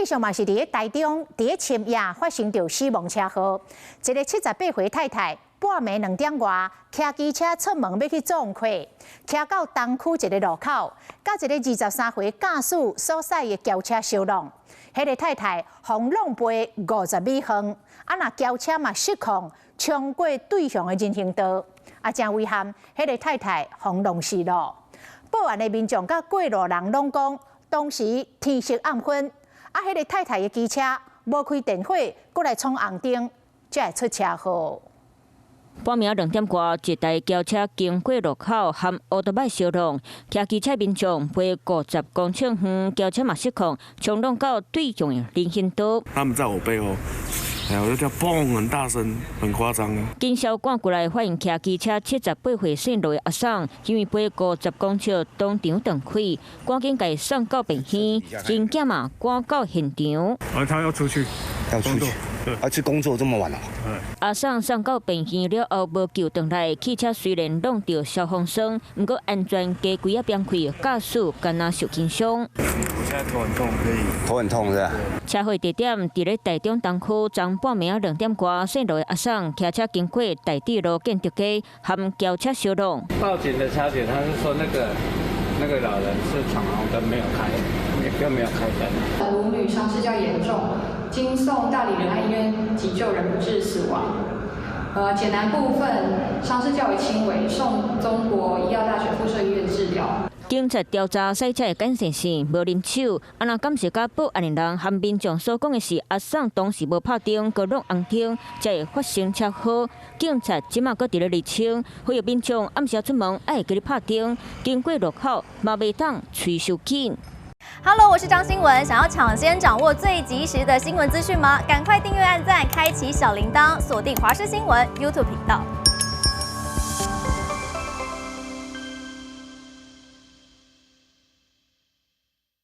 續嘛是佇咧台中，佇咧深夜發生著死亡車禍，一个78歲太太半暝2點外，騎機車出門欲去創課，騎到東區一个路口，佮一个23歲駕駛所駛的轎車相挵，彼个太太予挵飛50米遠，啊若轎車嘛失控，衝過對向的人行道，啊誠遺憾，彼个太太予挵死咯。報案的民眾佮過路人攏講，當時天色暗昏。啊！彼个太太的機車無開電火，閣來闖紅燈，才會出車禍。半暝2點外，一台轎車經過路口，和烏托邦相撞，騎機車民眾飛50公尺遠，轎車嘛失控，衝撞到對向的人行道。他們在我背後，哎，我就聽砰，很大聲，很誇張。警消趕過來，發現騎機車78歲姓羅的阿桑，因為飛50公尺當場斷氣，趕緊共送到病院，𪜶囝嘛趕到現場。啊，他要出去，要出去，啊，去工作這麼晚了。阿桑送到病院了後，無救轉來，汽車雖然挵著消防栓，毋過安全加幾仔邊開，駕駛敢若受輕傷。我現在頭很痛，可以。頭很痛是吧？車禍地點佇咧台中東區，昨半暝2點外，姓羅的阿桑騎車經過大智路建德街，和轎車相挵。報警的小姐，她是說那個老人是闖紅燈沒有開，又沒有開燈。盧女傷勢較嚴重，經送大里仁愛醫院急救，仍不治死亡。簡男部分傷勢較為輕微，送中國醫藥大學附設醫院治療。警察調查賽車的感線線無啉酒，啊若敢是佮報案的人和民眾所講的是阿桑當時無拍燈，閣挵紅燈，才會發生車禍。警察這馬閣佇咧釐清，呼籲民眾暗時出門愛記得拍燈，經過路口嘛袂當催傷緊。 Hello，我是張新文。想要搶先掌握最及時的新聞資訊嗎？趕快訂閱、按讚、開啟小鈴鐺，鎖定華視新聞 YouTube 頻道。